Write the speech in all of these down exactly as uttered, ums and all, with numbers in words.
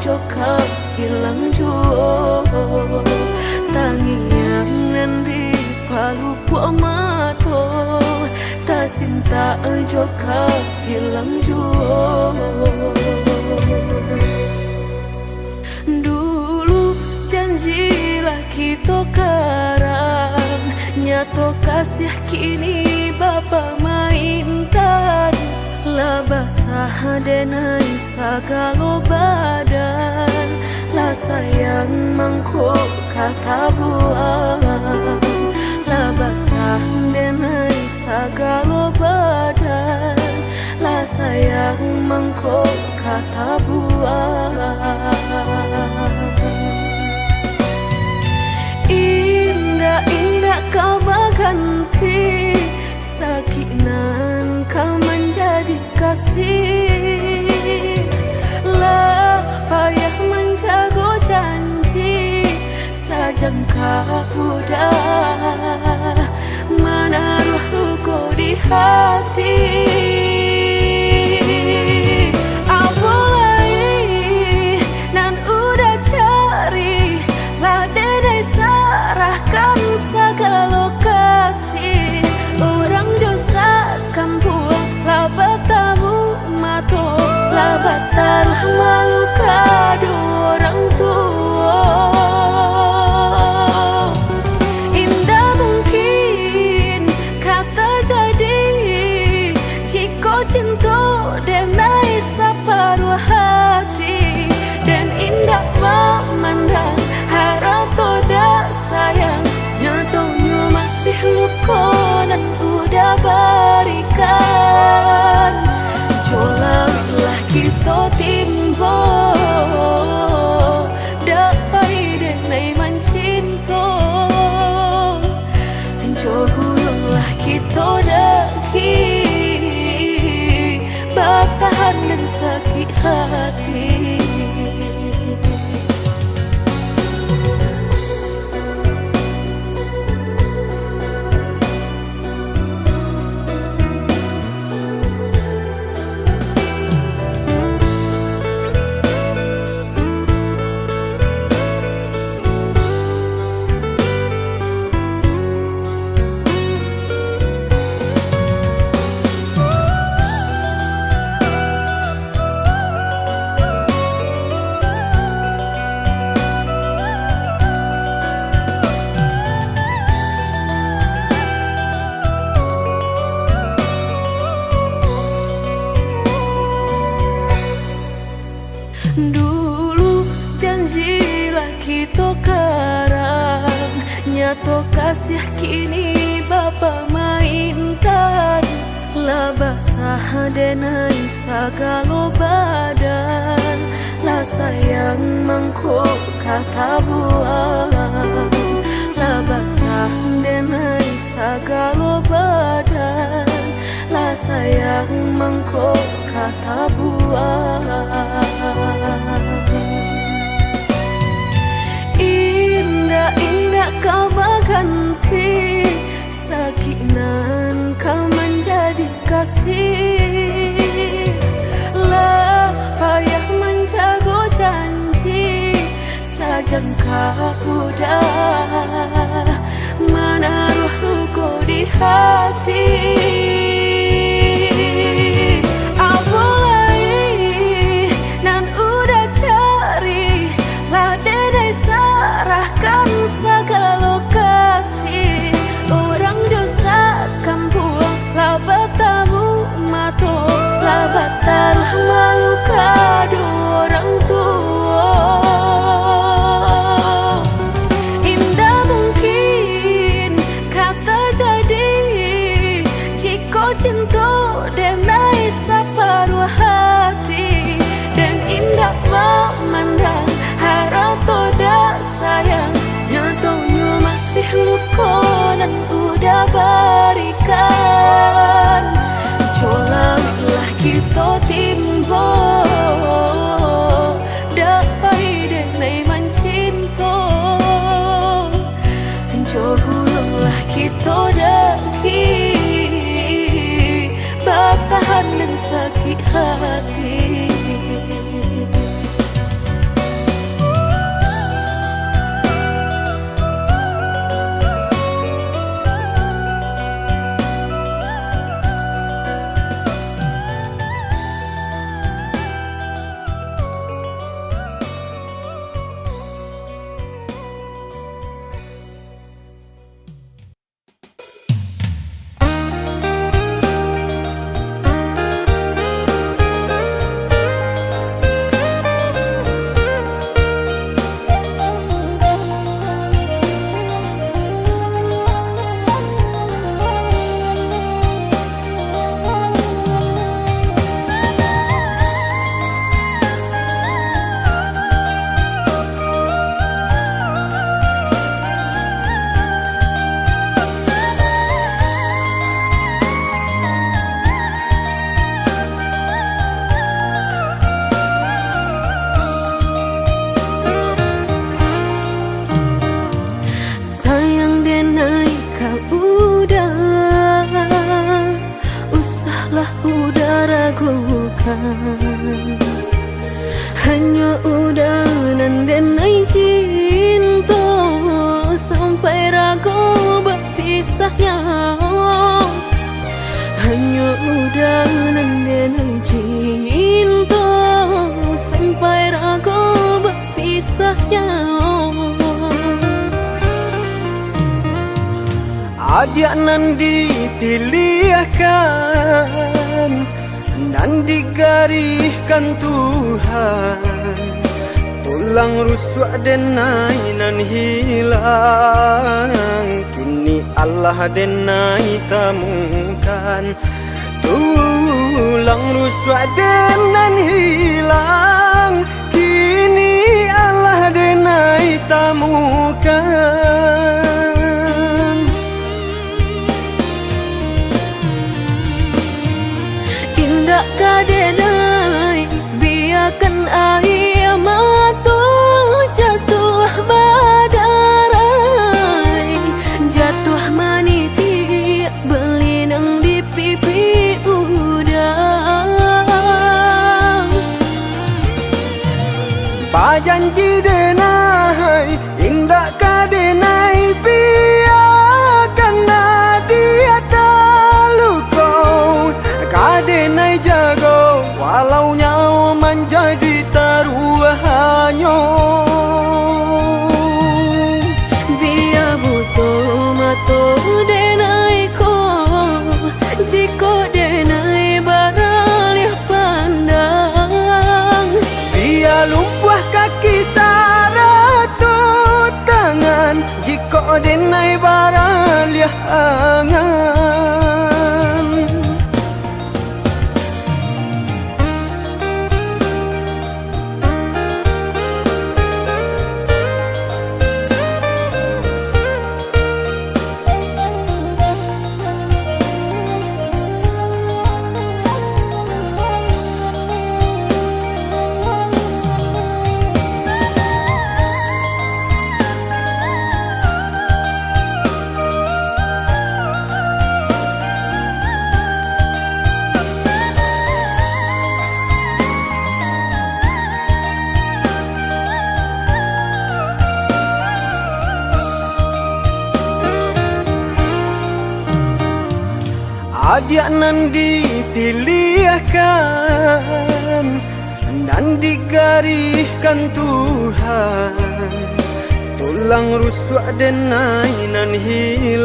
jo ka ilang juo. Tangiang nan di palupuak mato, tasintak jo ka ilang juo. Dulu janji lah kito karang, nyato kasiah kini bapamaintan. Lah basah denai sagalo badan, lah sayang mangko ka tabuang. Lah basah denai sagalo badan, lah sayang mangko ka tabuang. Indak-indak ka baganti sakik nan ka manjadi kasih. Lah payah manjago janji, sajangka udah manaruah luko di hati. Apo lai nan udah cari, lah denai sarahkan sagalo kasih. Urang jo sakampuang lah batamu mato, lah bataruah malu kaduo urang tuo. Indak mungkin ka tajadi, jikok cinto denai saparuah hati. Den indak mamandang harato dak sayang, nyatonyo masih luko nan udah barikan. Jo lawiklah kito timbo, dak pai denai mancinto. Jo gulunglah kito daki, batahan den sakik hati. Dulu janji lah kito karang, nyato kasiah kini bapamaintan. Lah basah denai sagalo badan, lah sayang mangko ka tabuang. Lah basah denai sagalo badan, lah sayang mangko ka tabuang. Indak-indak ka baganti sakik nan ka manjadi kasih. Lah payah manjago janji, sajangka udah manaruah luko di hati. Apo lai nan udah cari, lah denai sarahkan sagalo kasih. Urang jo sakampuang lah batamu mato, lah bataruah malu kaduo urang tuo. Indak mungkin ka tajadi, jikok Hanyo udah nan denai cinto, sampai rago bapisahnyo. Hanyo udah nan denai cinto, sampai rago bapisahnyo. Adiak nan dipiliahkan, nan digarihkan Tuhan. Tulang rusuak denai nan hilang, kini alah denai tamukan. Tulang rusuak den nan hilang, kini alah denai tamukan. Indak ka denai biakan aia mato jatuah badarai, jatuah manitiak balinang di pipi uda. Bajanji denai, indak ka denai biakan adiak taluko. Ka denai jago, walau nyawo manjadi taruahnyo. Bia buto mato denai ko, jikok denai baraliah pandang. Bia lumpuah kaki sarato tangan, jikok denai baraliah angan. Adiak nan dipiliahkan, nan digarihkan Tuhan, tulang rusuak denai nan hilang,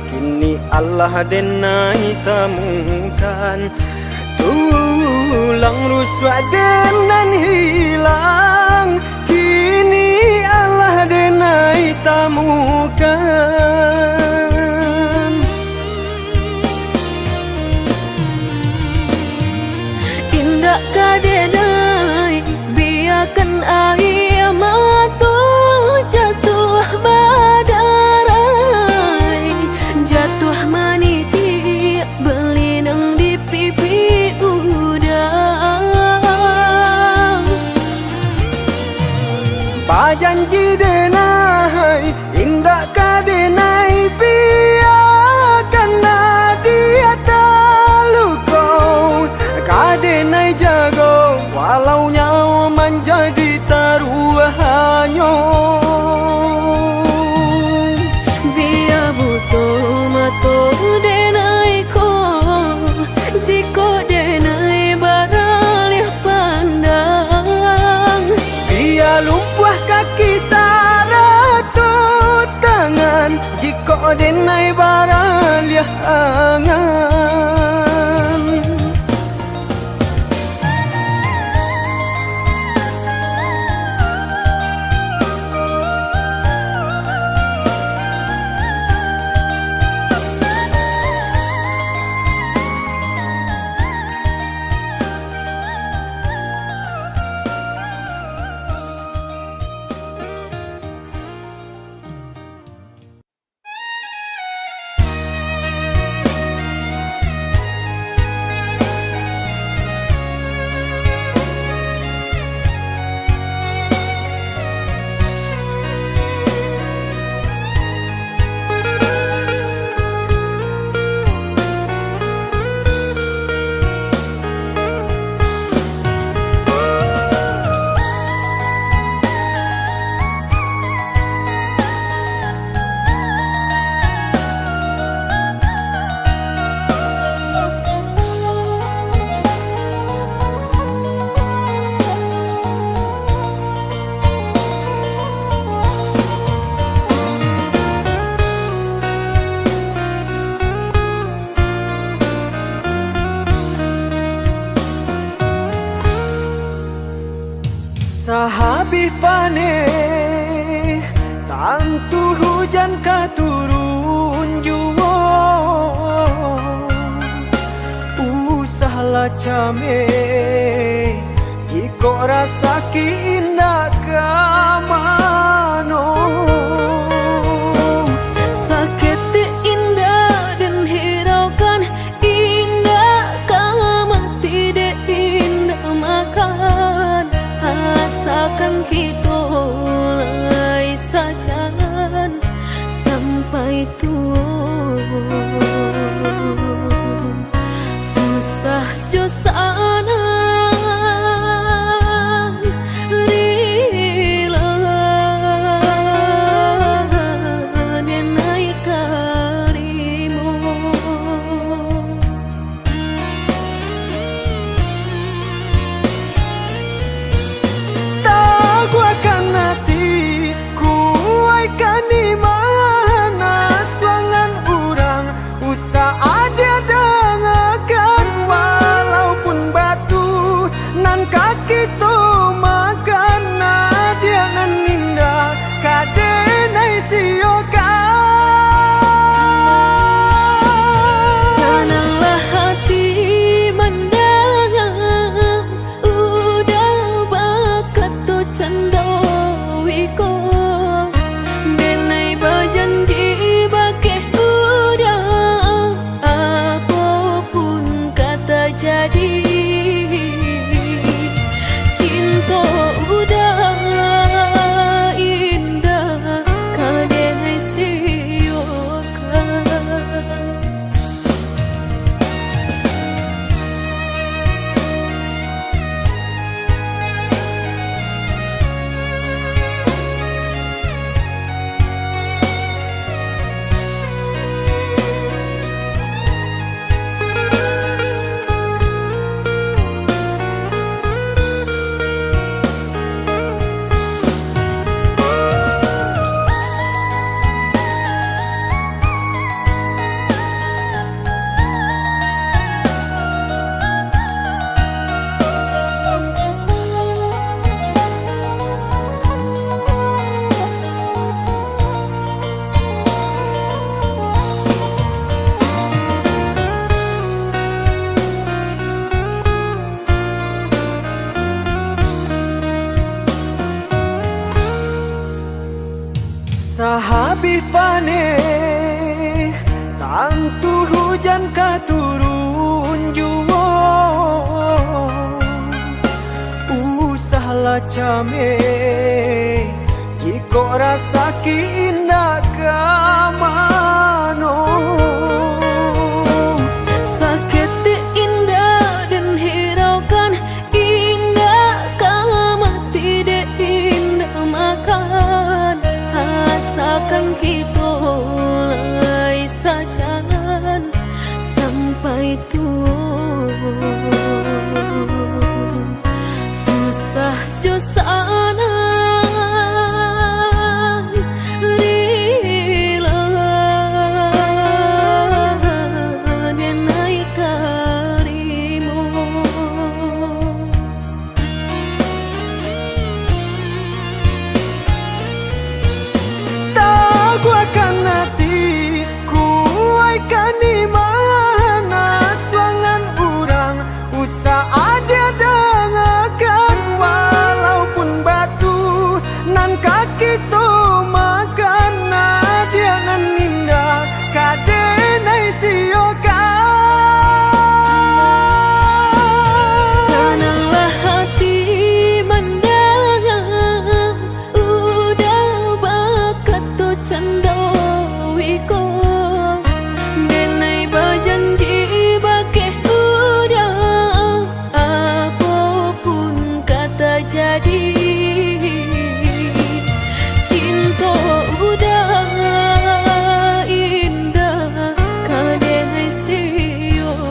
kini alah denai tamukan. Tulang rusuak den nan hilang, kini alah denai tamukan. Indak ka denai biakan aia mato jatuah badarai, jatuah manitiak balinang di pipi uda. Bajanji denai, indak ka denai biakan adiak taluko. Ka denai jago, walau nyawo manjadi taruahnyo. Bia buto mato denai ko, jikok denai baraliah pandang. Bia lumpuah kaki sarato tangan, jikok denai baraliah angan. Sahabih paneh, tantu hujan ka turun juo. Usahlah cameh, jikok rasaki indak ka mano. Saketek indak den hiraukan, indak ka mati dek indak makan. Asakan kito lai sajan sampai tuo. Susah jo sanang, rila den ai tarimo. Taguahkan ati, kuaikkan iman, suangan urang usah adiak dangakan, walaupun batu nan ka kito makan, adiak nan indak ka den ai siokan. Sananglah hati mandanga, uda bakato cando iko, den ai bajanji bakeh uda, apo pun ka tajadi, cinto uda indak ka den ai siokan. Sahabih paneh, tantu hujan ka turun juo. Usahlah cameh, jikok rasaki indak ka mano. Saketek indak den hiraukan, indak ka mati dek indak makan. Asakan kito lai sajan sampai tuo. Susah jo sanang, rila den ai tarimo. Taguahkan ati, kuaikkan iman, suangan urang usah adiak dangakan, walaupun batu nan ka kito makan, adiak nan indak ka den ai siokan. Sananglah hati mandanga, uda bakato cando iko, den ai bajanji bakeh uda, apo pun ka tajadi, cinto uda indak ka den ai siokan.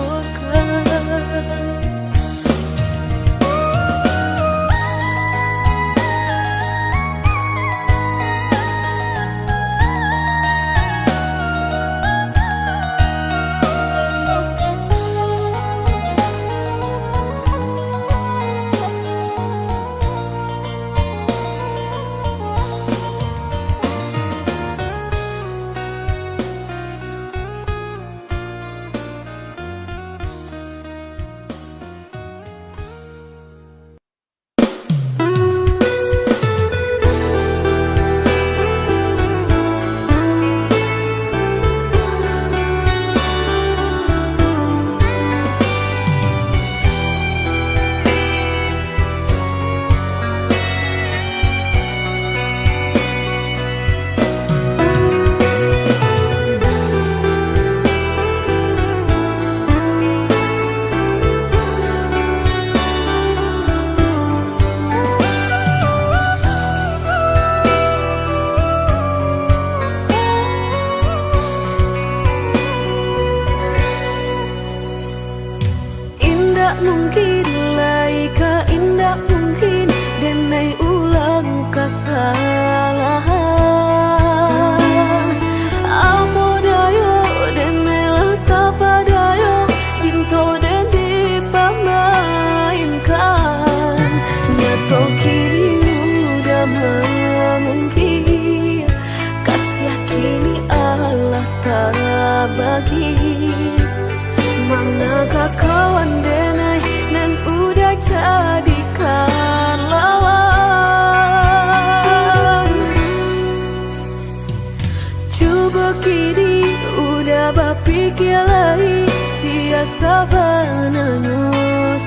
Pikia lai, sia sabananyo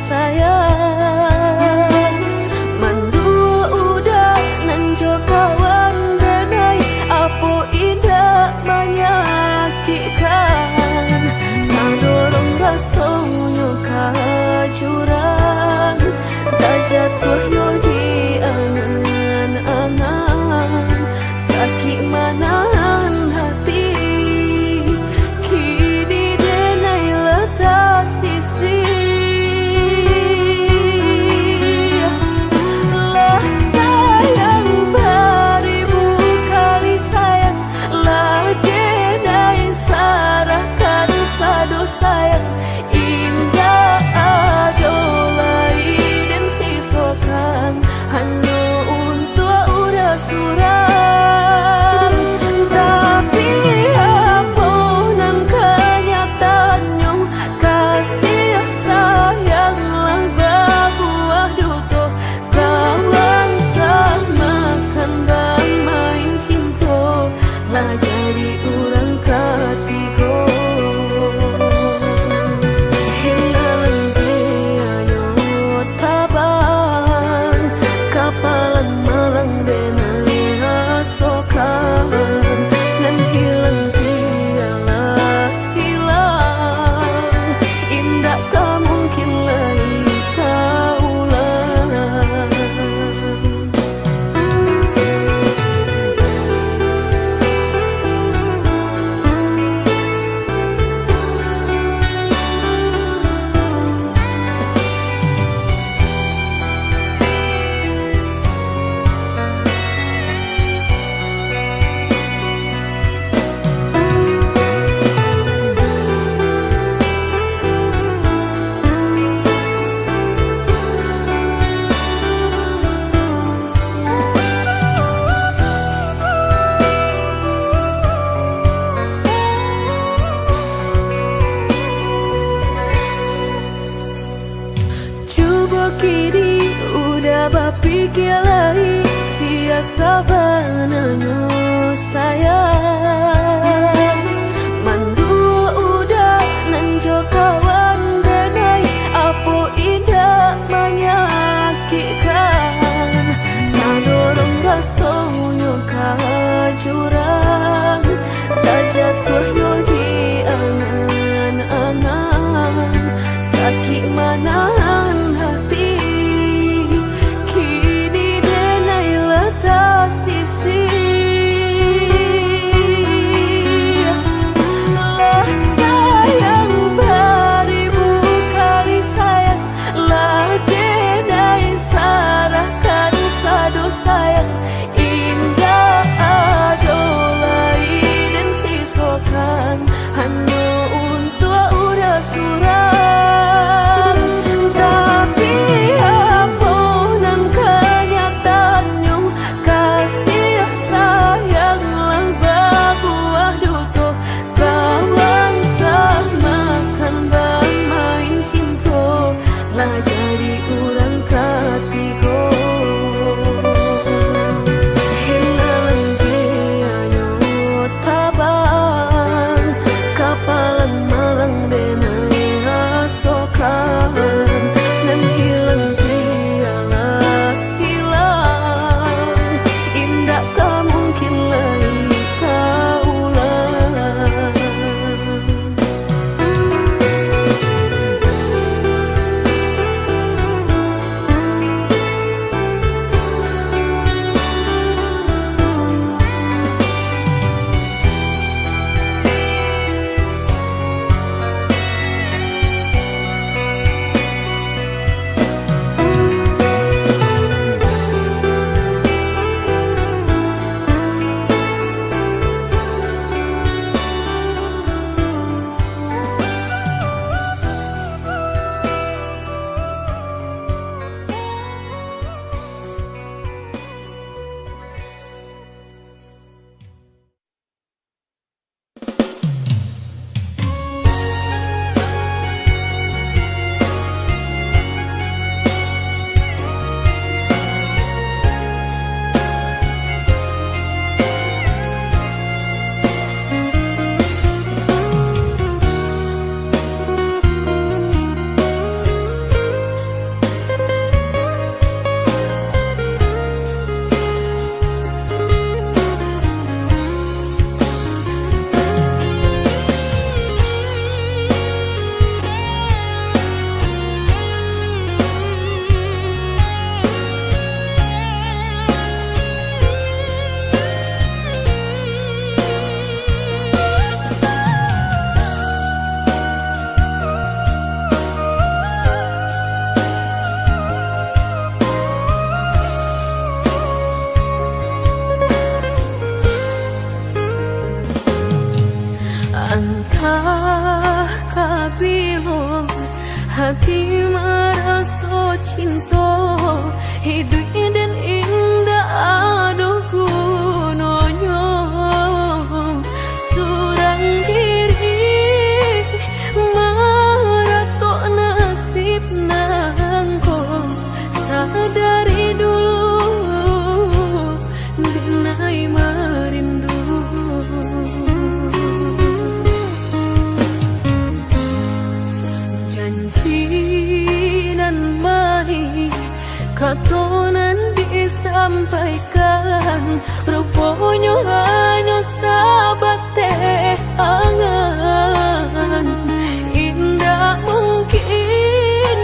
sayang. Mandua uda nan jo kawan denai, apo indak manyakikkan. Tadorong rasonyo ka jurang, tajatuahnyo di angan-angan. Sakik manahan hati, kini denai lah tasisih. Lah sayang baribu kali sayang, lah denai sarahkan sado sayang. Indak ado lai den sisokan, hanyo untuak uda surang. Tapi, apo nan kanyataannyo, kasih sayang lah babuah duto. Kawan samakan bamain cinto, lah jadi urang katigo. Hilang pianyo tabang, kapalan malang denai rasokan. Nan hilang pialah hilang, indak ka mungkin lai taulang. Cubo kini uda bapikia lai, sia sabananyo sayang. Mandua uda nan jo kawan denai, apo indak manyakikkan. Tadorong rasonyo ka jurang, tajatuahnyo di angan-angan. Sakik manahan hati, kini denai lah tasisih. Ati maraso cinto, iduik den indak ado gunonyo. Surang diri maratok nasib nangko, sadari dulu denai marindu. Janji nan manih, kato nan disampaikan, ruponyo hanyo sabateh angan. Indak mungkin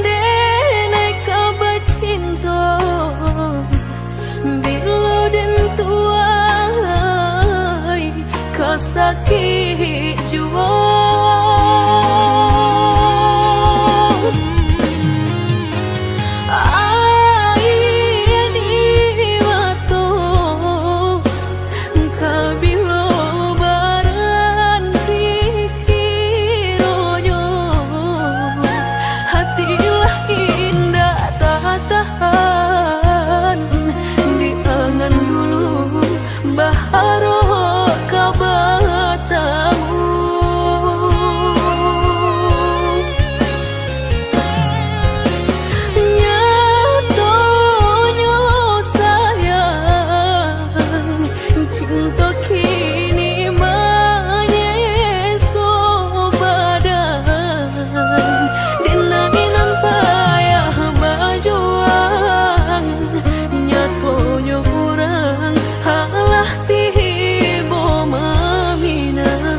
denai ka bacinto, bilo den tuai ka sakik juo. Aia di mato, ka bilo baranti kironyo, hati lah indak tatahan di angan dulu, baharok ka batamu. Nyatonyo sayang, cinto kini manyeso badan. Denai nan payah bajuang, nyatonyo urang alah tibo maminang.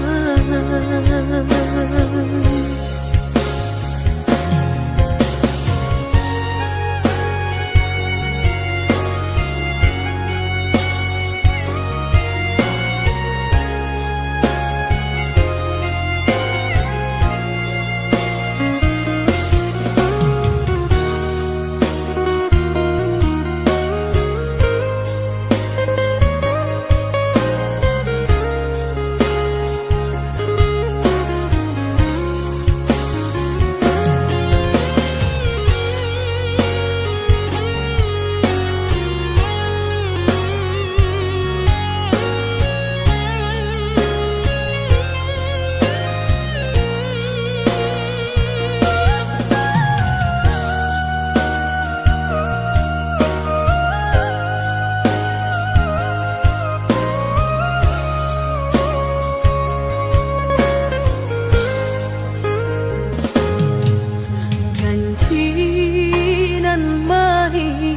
Janji nan manih,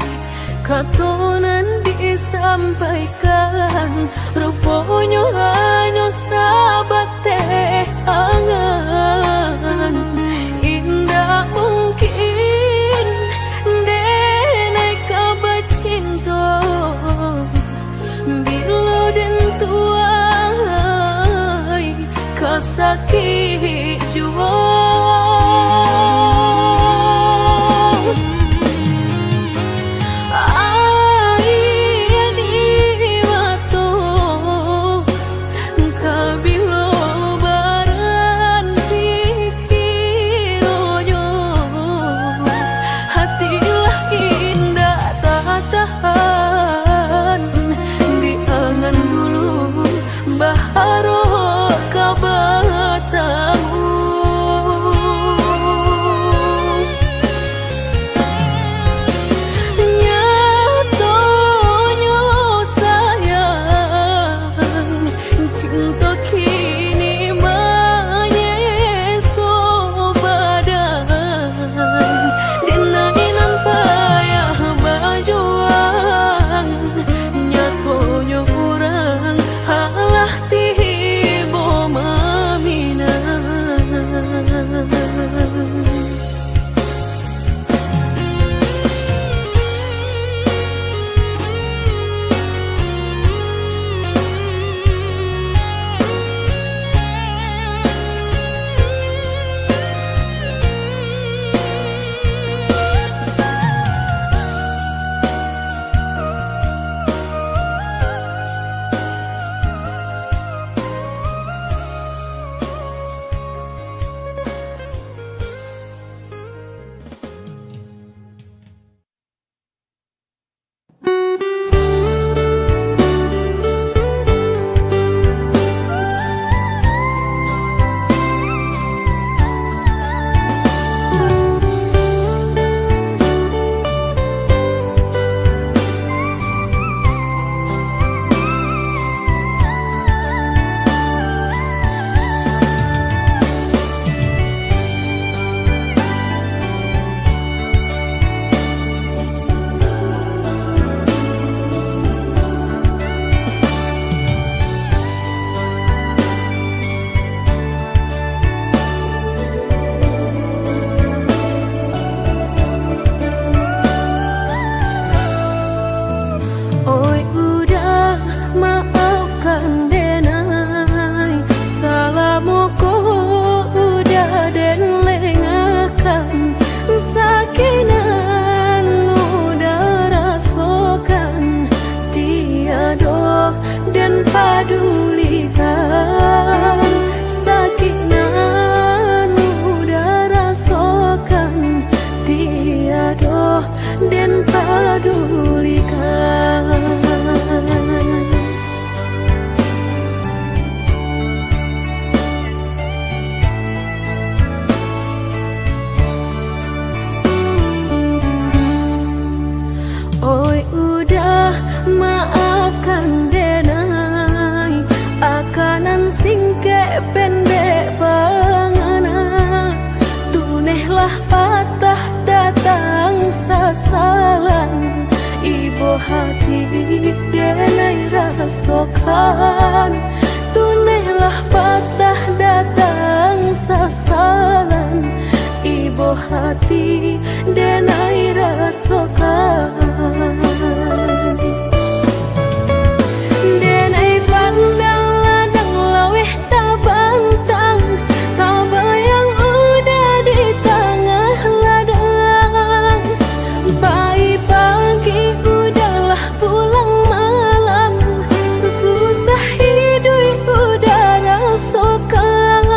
kato nan disampaikan, ruponyo hanyo sabateh angan. Indak mungkin denai ka bacinto, bilo den tuai ka sakik juo. Aia di mato, Oi udah, maafkan denai, salamo ko udah den lengahkan, sakik nan udah rasokan, tiado den padulikan, sakik nan udah rasokan, tiado den padulikan. Oi udah, maafkan denai, aka nan singkek pendek pangana, tunehlah patah datang sasalan, ibo hati denai rasokan, tunehlah patah datang sasalan, ibo hati denai rasokan. Denai pandang ladang laweh tabantang, tabayang udah di tangah ladang. Pai pagi udahlah pulang malam, susah iduik udah rasokan.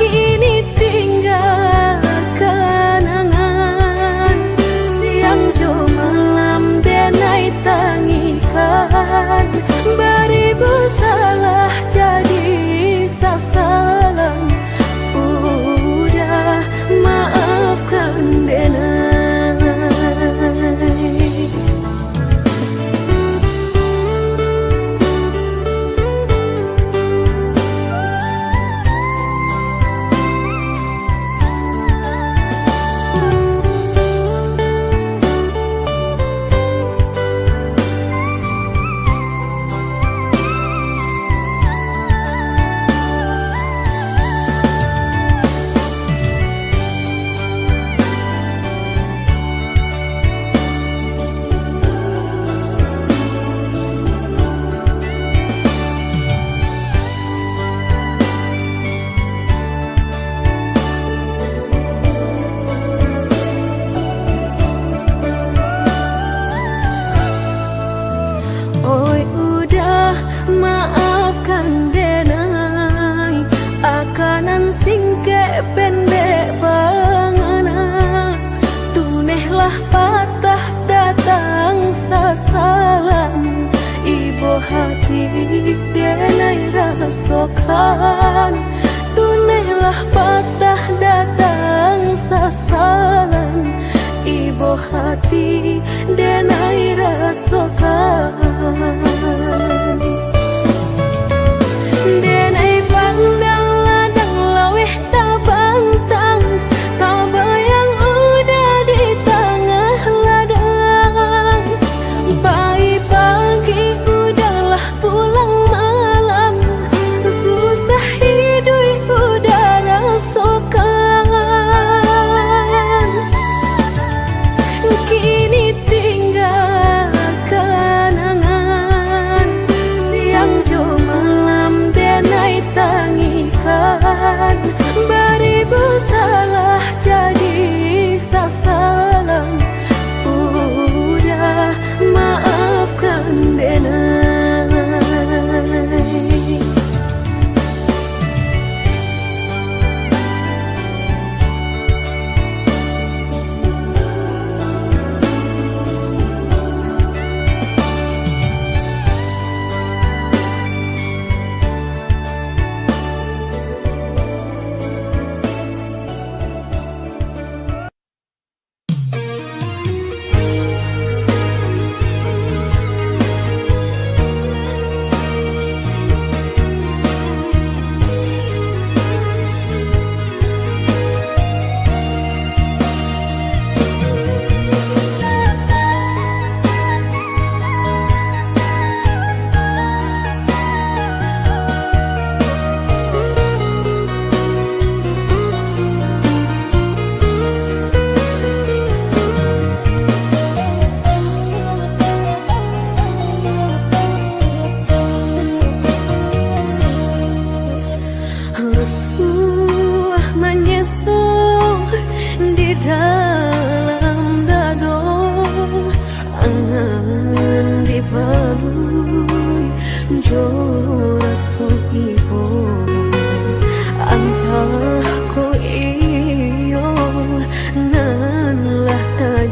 Kini tinggal kanangan, siang jo malam denai tangihkan. Baribu salah jadi sasalan, udah maafkan denai. Oi udah, maafkan denai, aka nan singkek pendek pangana, tunehlah patah datang sasalan, ibo hati denai rasokan, tunehlah patah datang sasalan, ibo hati denai rasokan. Denai pandang ladang laweh tabantang, tabayang udah di tangah ladang. Pai pagi udahlah pulang malam, susah iduik udah rasokan. Kini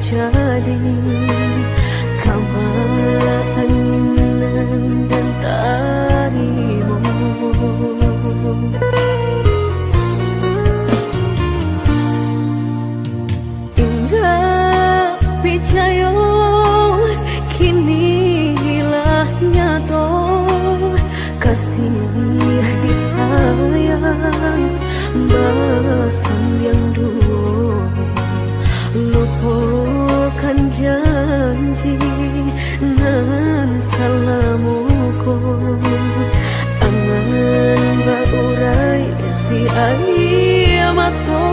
Jadi, kama angin nan tarimo. Indak picayo, kini lah nyato. Kasih disayang basambiang duo, lupokan janji nan salamo ko. Angan baurai si aia mato.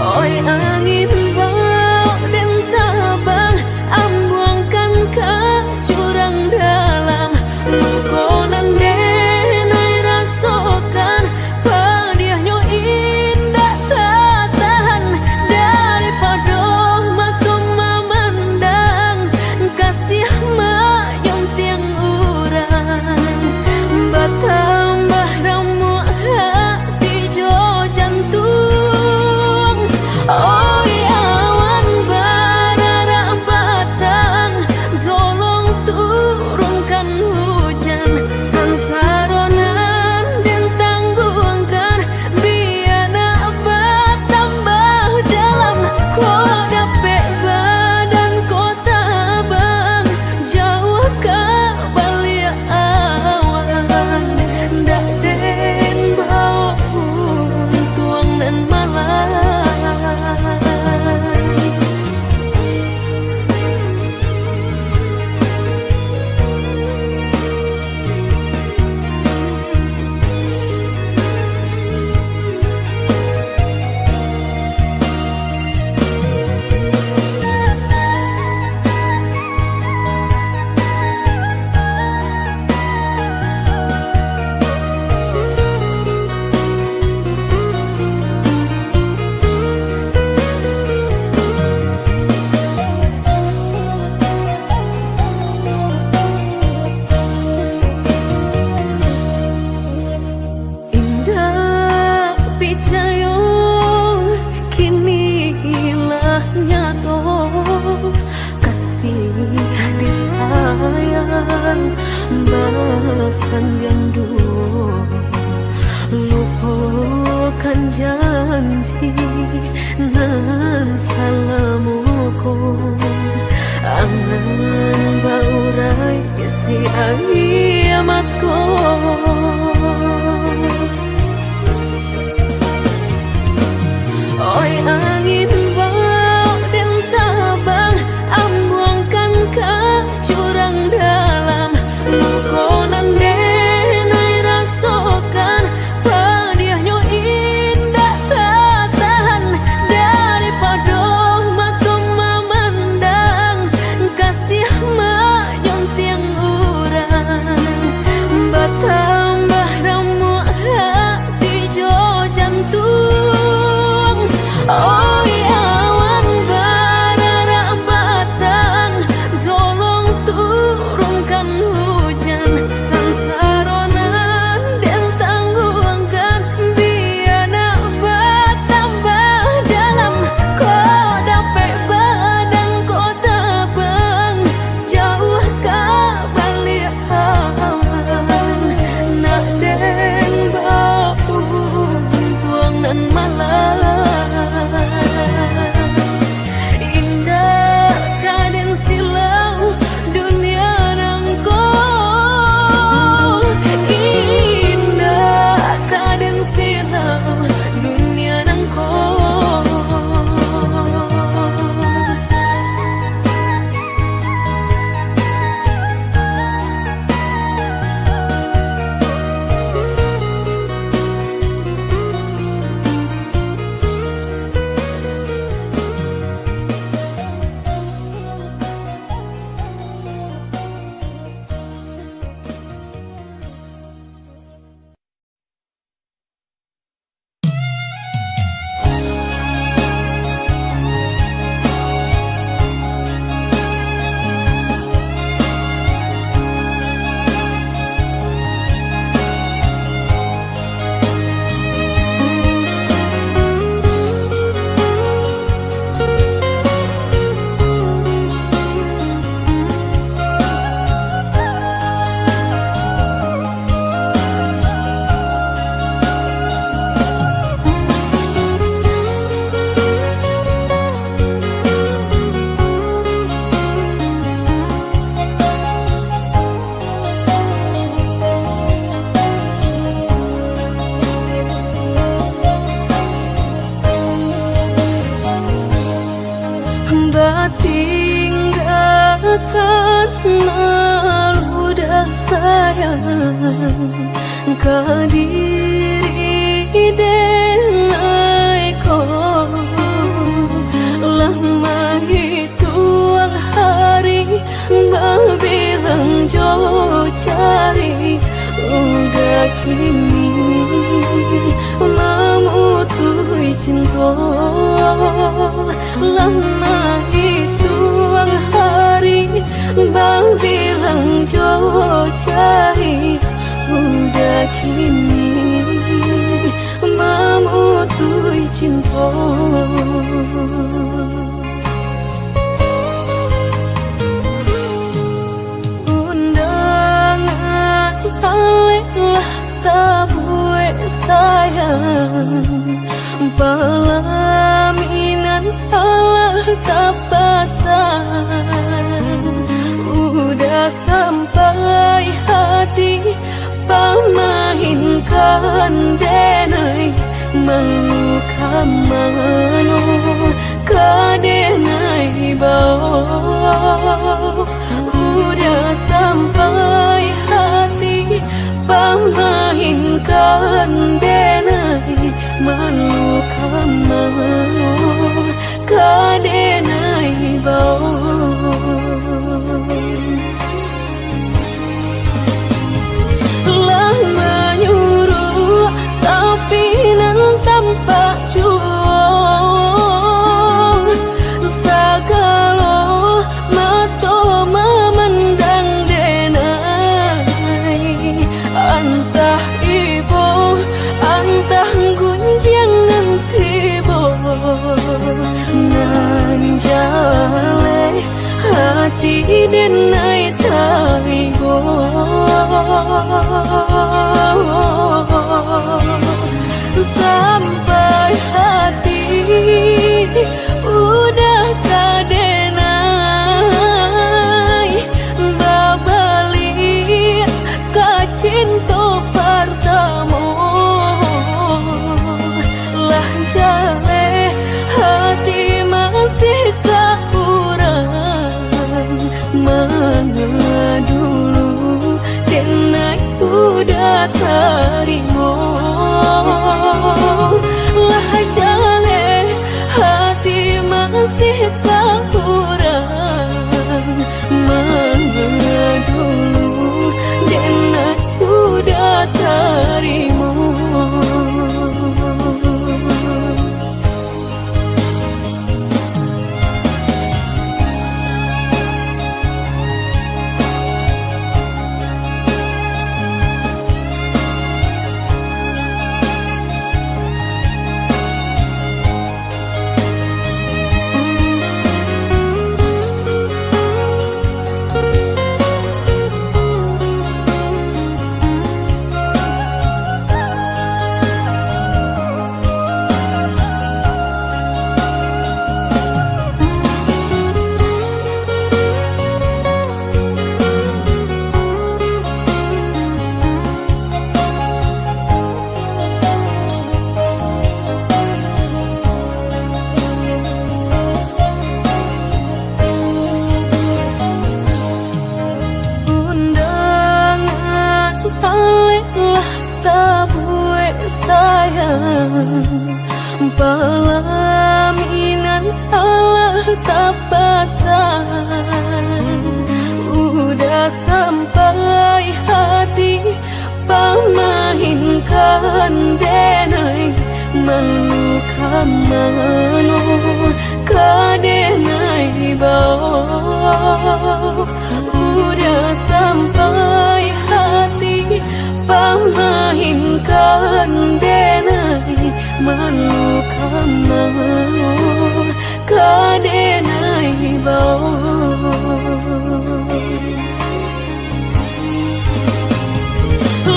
Oi angin, baok den tabang, ambuangkan ka jurang dalam. Luko nan den ai rasokan, padiahnyo indak tatahan. Daripado mato mamandang, kasih mak nyuntiang urang, batambah ramuak hati jo jantuang. Oi awan bararak batang, tolong turunkan hujan, sansaro nan den tangguangkan, bia nak batambah dalam. Ko dapek badan ko tabang, jauah ka baliak awan, ndak den baok untuang nan malai. Indak picayo, kini lah nyato. Kasih disayang basandiang duo, lupokan janji nan salamo ko. Angan baurai si aia mato. Oi angin, baok den tabang, ambuangkan ka jurang dalam. Luko nan den ai rasokan, padiahnyo indak tatahan. Daripado mato mamandang, kasih mak nyuntiang urang, batambah Malu dah sayang ka diri denai ko, lah mahituang hari, babilang jo jari, udah kini mamutuih cinto. Lah mahituang hari, babilang jo jari, udah kini mamutuih cinto. Undangan alek lah tabuek sayang, palaminan alah tapasan. Udah sampai hati pamainkan denai, malu ka mano ka denai bao. Udah sampai hati pamainkan denai, malu ka mano ka denai bao. Lah manyuruak, tapi nan tampak juo, sagalo mato mamandang denai. Antah ibo, antah gunjiang nan tibo, nan jaleh hati denai tarigo. Sampai hati udah ka denai babaliak ka cinto partamo. Lah jaleh hati masih ka urang, manga dulu denai udah tarimo. Lah jaleh hati masih ka urang, manga dulu denai udah tarimo. Undangan alek lah tabuek sayang, palaminan alah tapasan. Udah sampai hati pamainkan denai, malu ka mano ka denai bao. Udah sampai hati pamainkan denai, malu ka mano ka denai bao.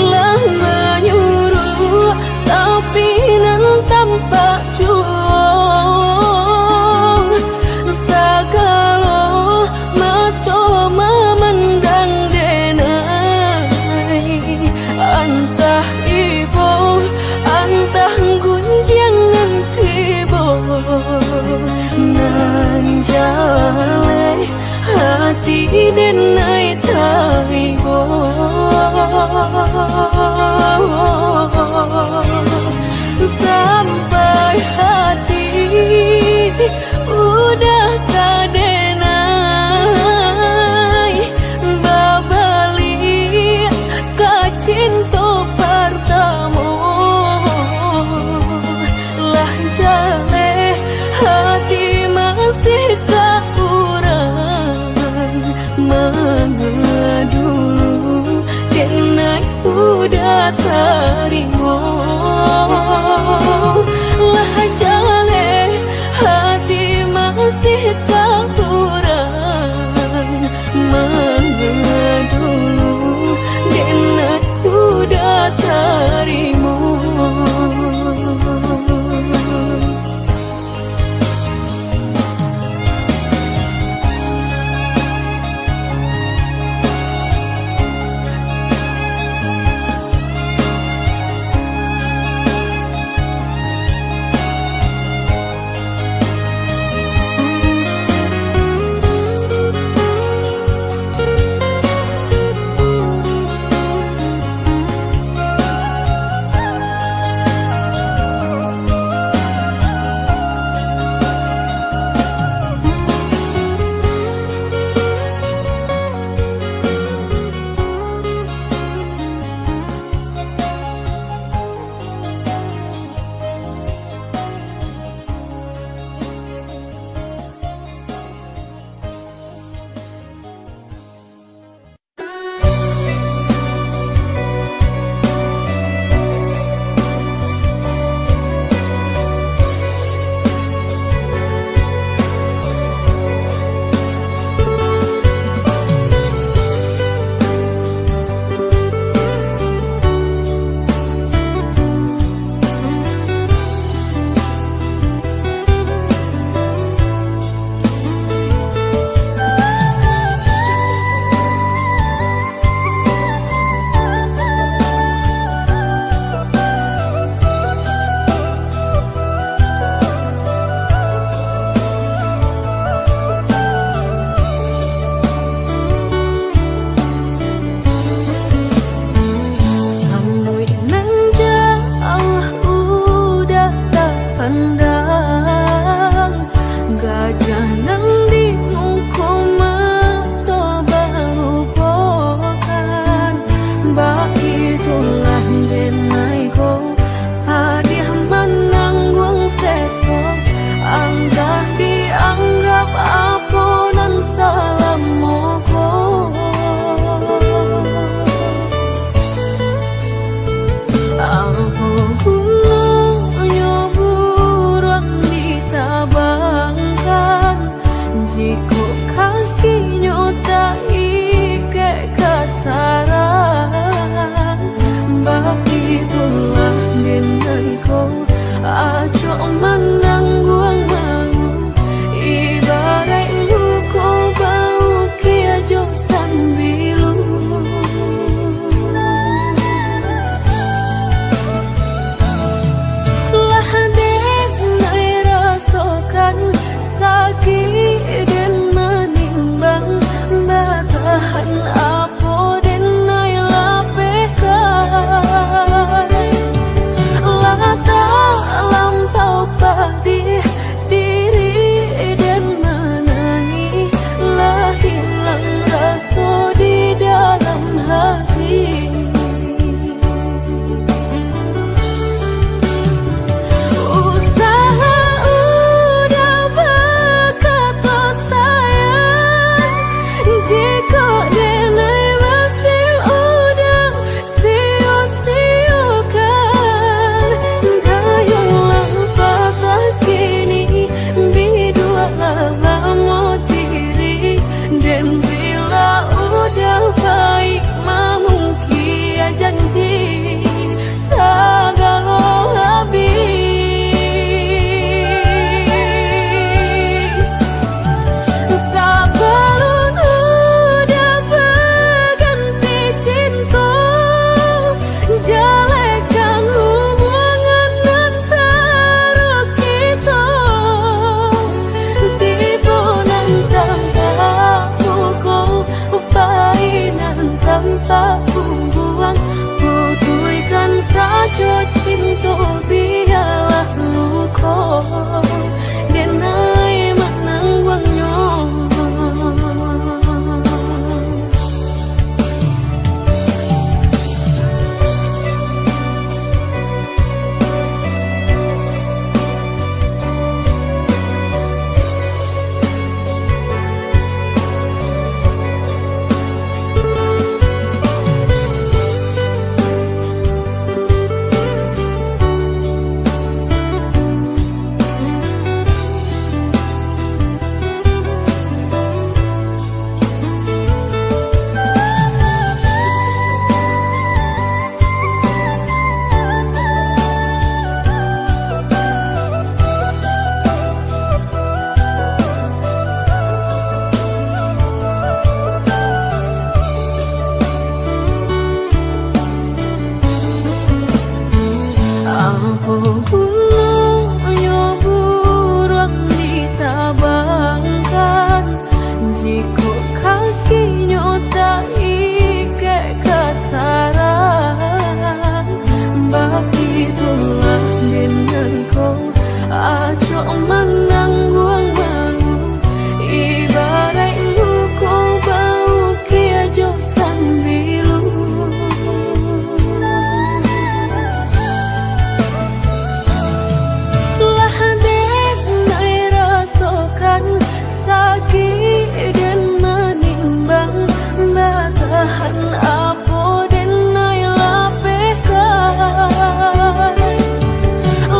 Lah manyuruak, tapi nan tampak juo, sagalo mato mamandang denai. Antah ibo, tarimo. Lah jaleh hati masih takurang, manga dulu den uda tarimo. Samuik nan jauah udah tapandang, gajah nan di muko mato balupokan. Baitulah denai ko, padiah manangguang seso, anggah dianggap apo nan salamo ko. Apo gunonyo buruang ditabangkan, jikok kakinyo taikek ka sarang? Baitulah denai ko, acok manangguang malu, ibaraik luko baukia jo sambilu. Lah denai rasokan sakik den manimbang, batahan apo denai lapehkan. Lah talampau padi Acok manangguang malu, ibaraik luko baukia jo sambilu. Lah dek nai rasokan sakik den manimbang, batahan apo den nai lapehkan.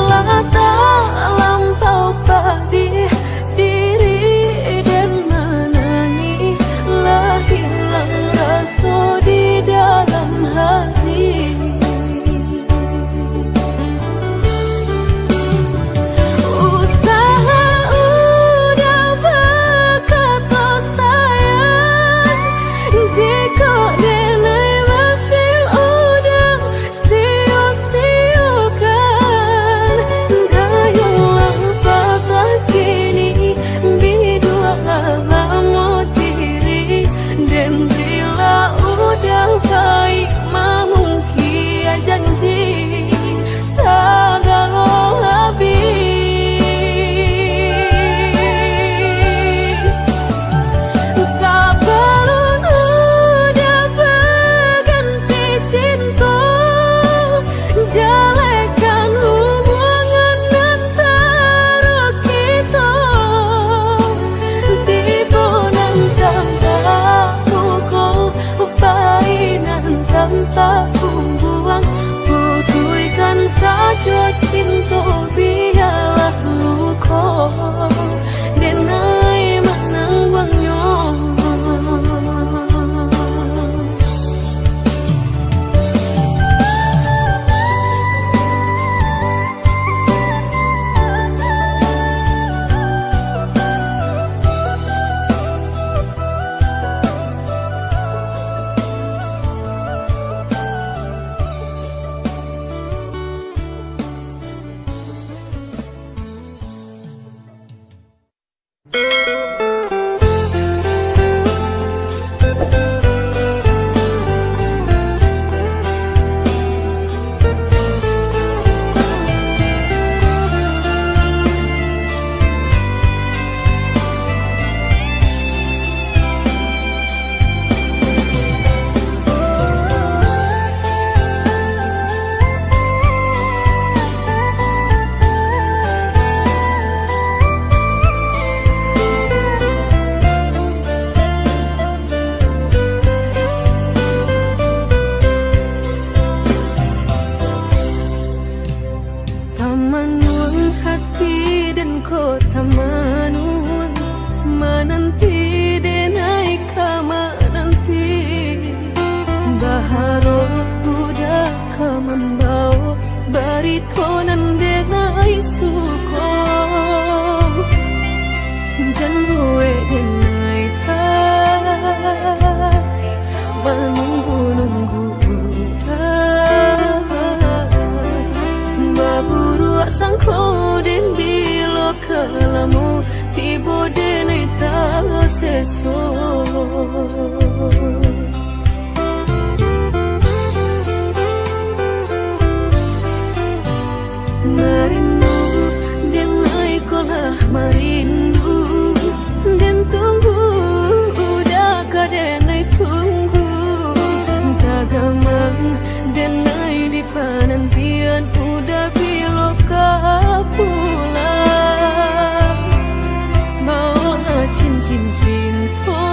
Lah talampau padih diri den manangih, lah hilang raso di dalam hati. Usaha udah bakato sayang, jikok denai masih udah sio-siokan, dayolah patah kini, bidualah lamot diri, den bila udah baik mamungkia janji sagalo habih. Sabalun udah baganti cinto, jalehkan hubungan antaro kito. Tibo nan tampak muko, pai nan tampak bumbuang, putuihkan sajo cinto, bialah luko denai manangguangnyo. Tamanuang hati den ko tamanuang, mananti denai ka mananti. Baharok udah ka mambawo barito nan denai suko. Jan buek denai ka manunggu-nunggu udah. Baburuak sangko den bilo ka lamo, tibo denai taseso. Marindu, denai ko lah marindu. Den tunggu, udah ka denai tunggu. Tagamang, denai di panantian, udah bilo ka pulang. Baolah cincin cinto,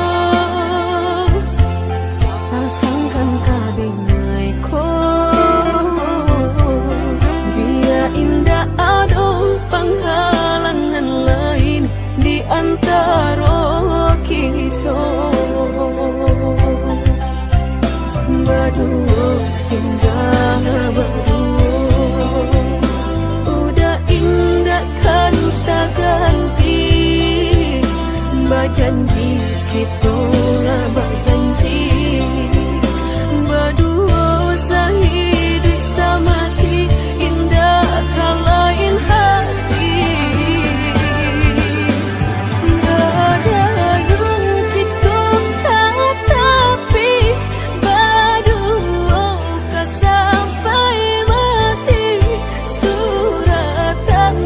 pasangkan ka denai ko. Bia indak ado panghalangan lain di antaro kito. Baduo, indak baduo, udah indak ka taganti. Bajanji, kito lah bajanji, baduo sahiduik samati, indak ka lain hati. Badayung kito ka tapi, baduo ka sampai mati. Suratan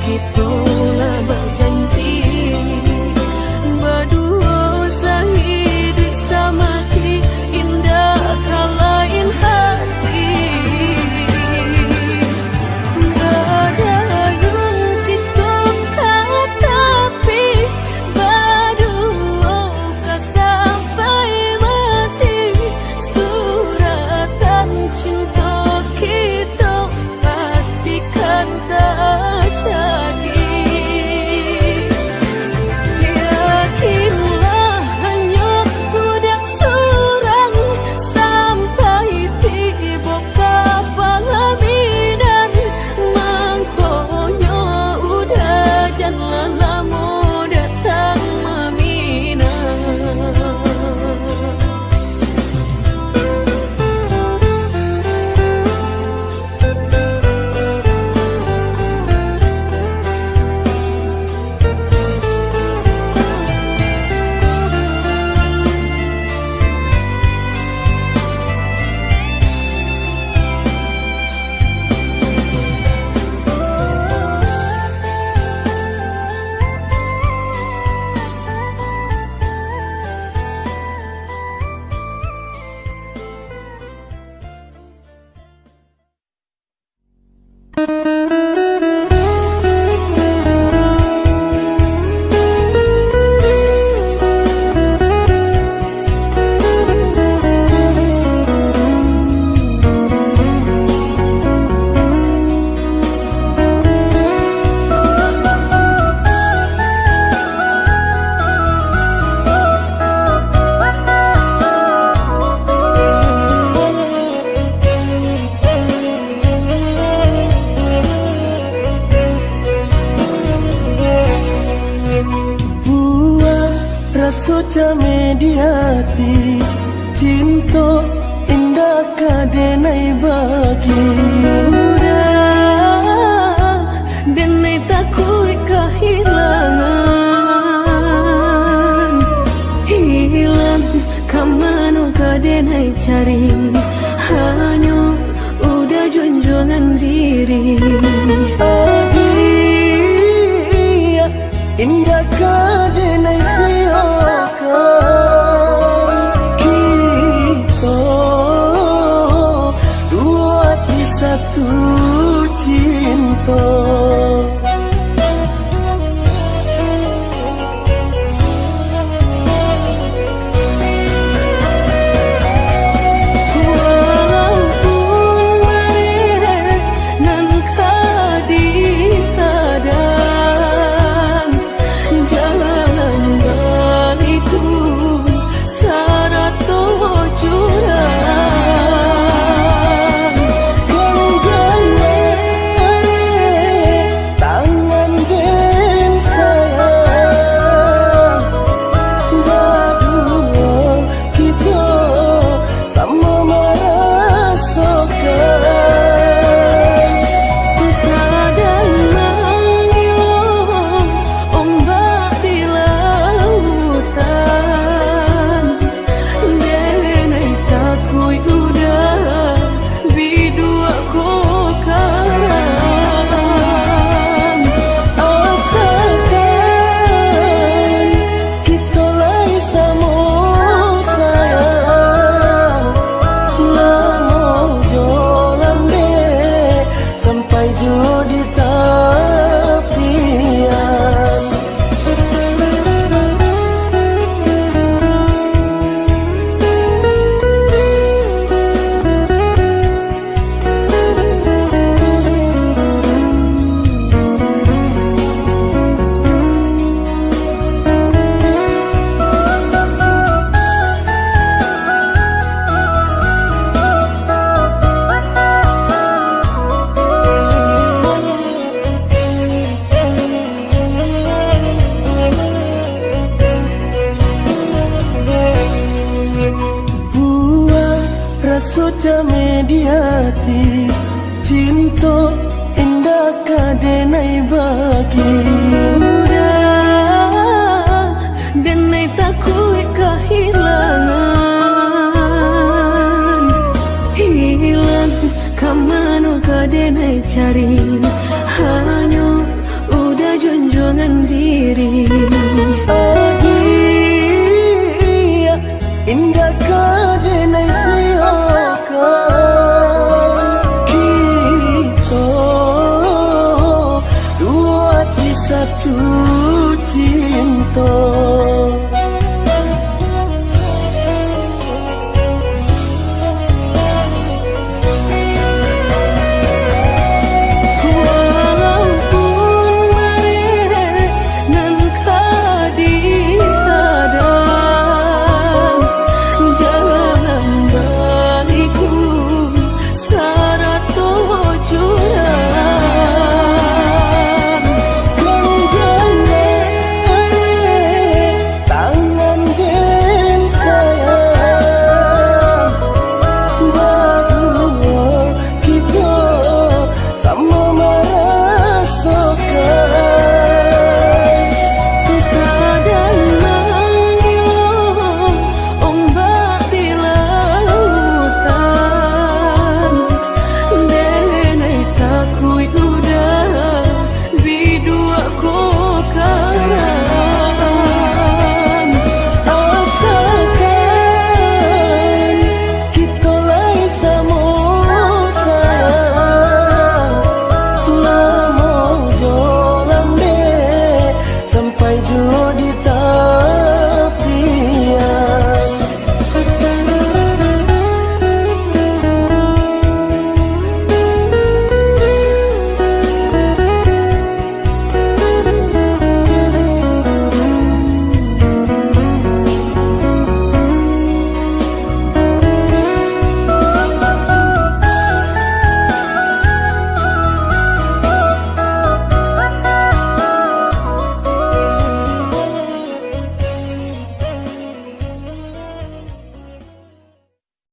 Kito lah bajanji, baduo sahiduik samati, indak ka lain hati. Badayun kito ka tapi, baduo ka sampai mati. Suratan cinto kito pastikan tajadi. Yakinlah, hanyo budak surang, sampai tibo ka palaminan. Mangkonyo uda jan lah lamo datang maminang. Buah raso cameh di ati, cinto indak ka denai bagi. Udah, denai takuik kahilangan. Hilang ka mano ka denai cari, hanyo udah junjuangan diri. Adik, indak ka denai siokan kito, duo ati satu cinto. Walaupun bareh nan ka dihadang, jalan baliku sarato jurang. Ganggang areh tangan den sayang, baduo kito samo marasokan. Sadang mangilo ombak di lautan, denai takuik udah biduak ko karam. Asakan kito lai samo sayang, lamo jo lambek sampai jo di tapian. Buah raso cameh di ati, cinto indak ka denai bagi. Udah, denai takuik kahilangan. Hilang ka mano ka denai cari, hanyo Satu cinta.